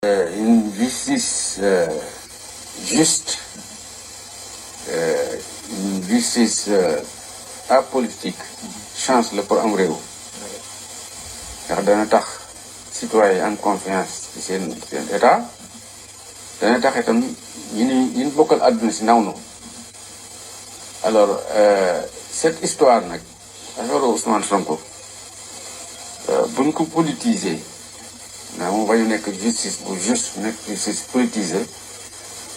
Une justice juste, une justice apolitique chance la pour am réew ndax dana tax citoyen am confiance ci seen état dana tax itam ñi bokkal àdduna si naw no alors cette histoire nag affaire Ousmane Sonko buñ ko politiser naa moom bañu nekk justice bu juste nekk justice politisée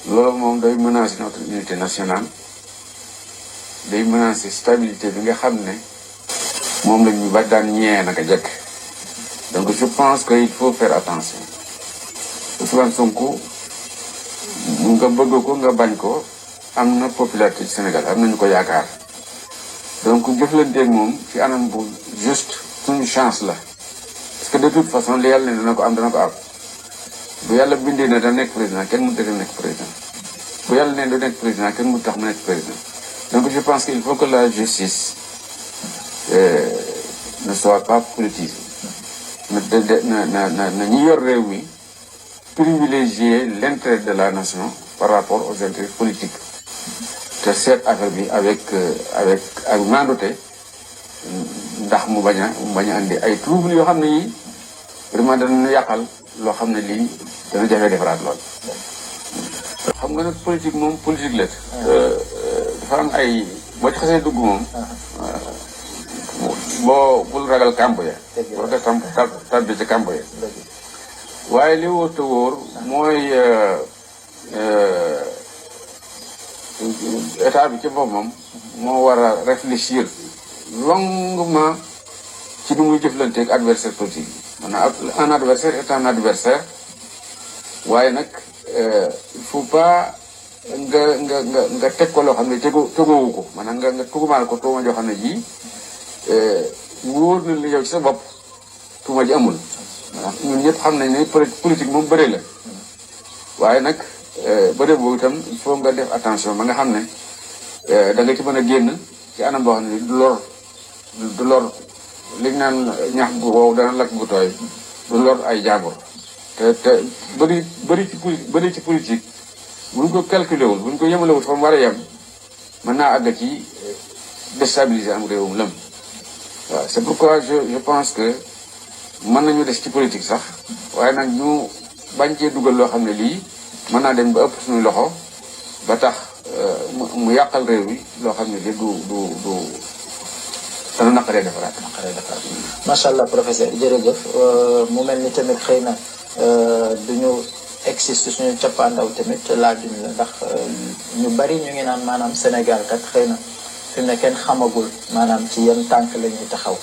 loolu moom day menacer notre unité nationale day menacer stabilité bi nga xam ne moom la ñu ba daan ñee naka jekk donc je pense que il faut faire attention Ousmane Sonko nga bëgg ko nga bañ ko am na popularité ci Sénégal am nañu ko yaakaar donc jëflanteeg moom ci anam bu juste suñu chance la parce que de toute façon li yàlla ne dana ko am bu yàlla bindee ne da nekk président kenn mënut a nekk président bu yàlla ne du nekk président kenn mënut tax mu nekk président donc je pense qu'il faut que la justice ne soit pas politisée na ñi yor réew mi privilégier l'intérêt de la nation par rapport aux intérêts politiques te seet affaire bi avec mandute ndax mu bañ a andi ay trouble yoo xam ne yi vraiment danañu yàqal loo xam ne lii dana jafe defaraat lool. xam nga nag politique moom politique la. dafa am ay boo ci xasee dugg moom. bul ragal kàmb ya. boo ko tàbbi ci kàmb ya. waaye li wóor te wóor mooy état bi ci boppam moo war a réfléchir longuement ci nu muy jëflanteeg adversaire politique yi. maanaam un adversaire est un adversaire waaye nag il faut pas nga teg ko loo xam ne tegoowu ko maanaam nga tugumaal ko tuuma joo xam ne ji wóor na li yow ci sa bopp tuuma ji amul. ñun ñëpp xam nañ ne politique moom bëre la waaye nag bëre boobu itam il faut nga def attention ba nga xam ne da nga ci mën a génn ci anam boo xam ne du lor liñ naan ñax bu wow dana lakk bu tooy du lor ay jàmbur te bëri ci politique buñ ko calculé wul buñ ko yemalewul fa mu war a yem mën naa àgg ci déstabiliser am réewum lëm waaw c'est pourquoi je pense que mën nañu des ci politique sax waaye nag ñu bañ cee dugal loo xam ne lii mën naa dem ba ëpp suñu loxo ba tax mu yàqal réew mi loo xam ne lii du dana naqaree defaraat. macha allah professeur jërëjëf mu mel ni tamit xëy na duñu existe suñu cappaandaw tamit laajuñ la ndax ñu bari ñu ngi naan maanaam Sénégal kat xëy na fi mu ne kenn xamagul maanaam ci yan tànk la ñuy taxaw.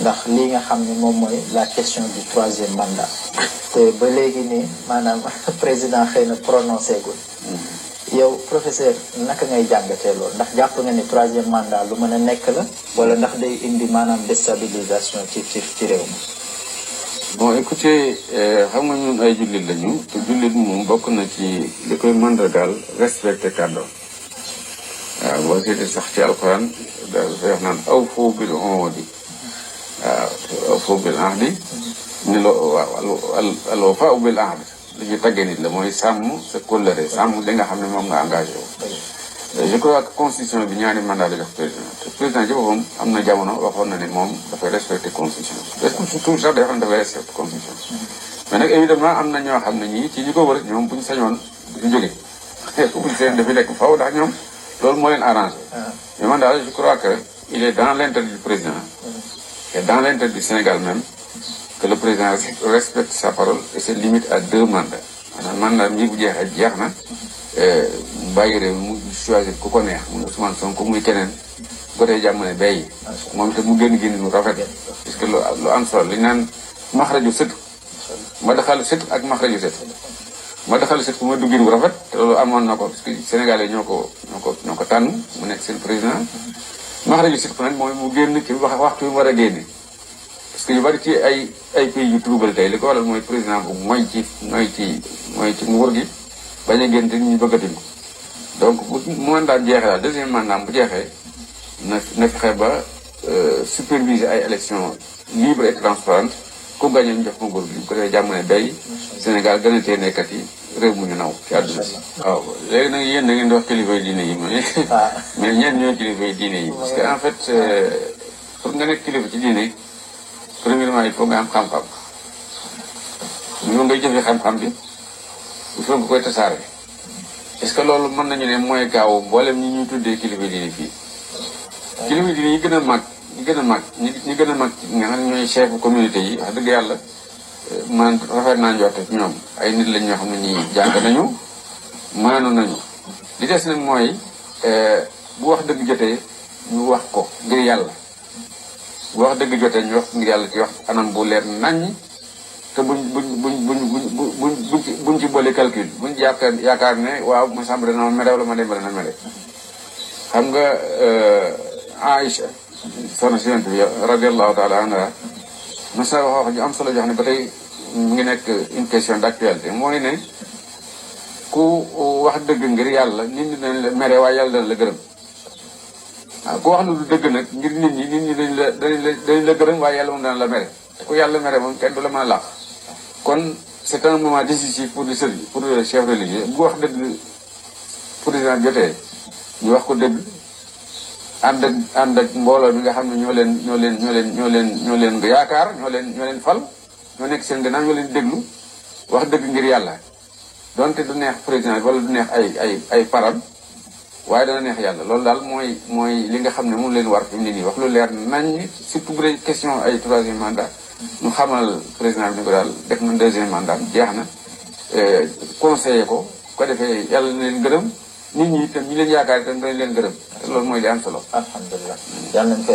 ndax lii nga xam ne moom mooy la question du troisième mandat te ba léegi nii maanaam président xëy na prononcé gul yow professeur naka ngay jàngatee loolu ndax jàpp nga ni troisième mandat lu mën a nekk la wala ndax day indi maanaam déstabilisation ci réew mi. bon écoutez xam nga ñun ay jullit lañu te jullit moom bokk na ci li koy mandargaal respecté kàddoom waaw boo seetee sax ci alxuraan dafay wax naan awfu bil uqudi waaw foofu bil ahdi ni al wafaa bil ahdi li ñu tàggee nit la mooy sàmm sa kóllëre sàmm li nga xam ne moom nga engagé wu. je crois que constitution bi ñaari mandat la jox président te président ci boppam am na jamono waxoon na ne moom dafay respecté constitution est-ce que surtout sax day xam ne dafay respecté constitution mais nag évidemment am na ñoo xam ne ñii ci ñi ko wër ñoom bu ñu sañoon du ñu jóge buñ seen dafay nekk faw ndax ñoom loolu moo leen arrangé mais man daal je crois que il est dans l'intérêt du président et dans l'intérêt du Sénégal même que le président respecte sa parole et se limite à 2 mandats. maanaam mandat ñi bu jeexee jeex na mu bàyyi réew mu choisir ku ko neex muy Ousmane Sonko muy keneen bu ko dee jàmm ne bay moom te mu génn mu rafet parce que lu am solo li ñu naan maxraju sët ma daxal sët ak maxraju sët ma daxal sët ma duggin bu rafet te loolu amoon na ko parce que Sénégalais ñoo ko tànn mu nekk seen président maxraju sët nag mooy mu génn ci waxtu bi mu war a génne parce que yu bari ci ay pays yu trouble tey li ko waral mooy président bu mooy ci nguur gi bañ a génn te nit ñi bëggatuñ ko donc bu mandat jeexee daal deuxième mandat bu jeexee na fexe ba superviser ay élections libres et transparentes ku gañe ñu jox ko nguur gi bu ko defee jàmm ne day Sénégal gën a tee nekkat yi réew mu ñu naw ci àdduna si waaw léegi nag yéen da ngeen di wax kilifa yi diine yi mais ñenn ñoo kilifa yi diine yi parce que en fait pour nga nekk kilifa ci diine premièrement il faut nga am xam-xam ñu ngay jëfe xam-xam bi il faut nga koy tasaare est-ce que loolu mën nañu ne mooy gaaw mboolem ñi ñuy tuddee kilifa diine fii kilifa diine yi gën a mag ñi gën a mag ñi gën a mag nga xam ne ñooy chef communauté yi wax dëgg yàlla man rafet naa njorte ci ñoom ay nit lañ ñoo xam ne ñii jàng nañu maanu nañu li des nag mooy bu wax dëgg jotee ñu wax ko ngir yàlla bu wax dëgg jotee ñu wax ngir yàlla ci wax anam bu leer naññ te buñ ci boole calcul buñ yaakaar ne waaw ma sàmb dana ma mere wala ma dem dana mere xam nga Aïcha soxna si yonent bi radiallahu taala anha mas na wax ju am solo joo xam ne ba tey mu ngi nekk une question d'actualité mooy ne ku wax dëgg ngir yàlla nit ñi dañ la mere waaye yàlla dana la gërëm waaw ku wax lu du dëgg nag ngir nit ñi dañ la gërëm waaye yàlla moom dana la mere te ku yàlla mere moom kenn du la mën a làq kon c'est un moment décisif pour le chef religieux bu wax dëgg président jotee ñu wax ko dëgg ànd ak mbooloo mi nga xam ne ñoo leen nga yaakaar ñoo leen fal ñoo nekk seen gannaaw ñoo leen déglu wax dëgg ngir yàlla donte du neex président wala du neex ay param waaye dana neex yàlla loolu daal mooy li nga xam ne moom leen war fi mu ne nii wax lu leer nañ surtout bu dee question ay troisième mandat ñu xamal président bi ni ko daal def na deuxième mandat jeex na conseiller ko defee yàlla na leen gërëm nit ñi itam ñi leen yaakaar itam dañ leen gërëm te loolu mooy li am solo. alhamdulilah yàlla nañ ko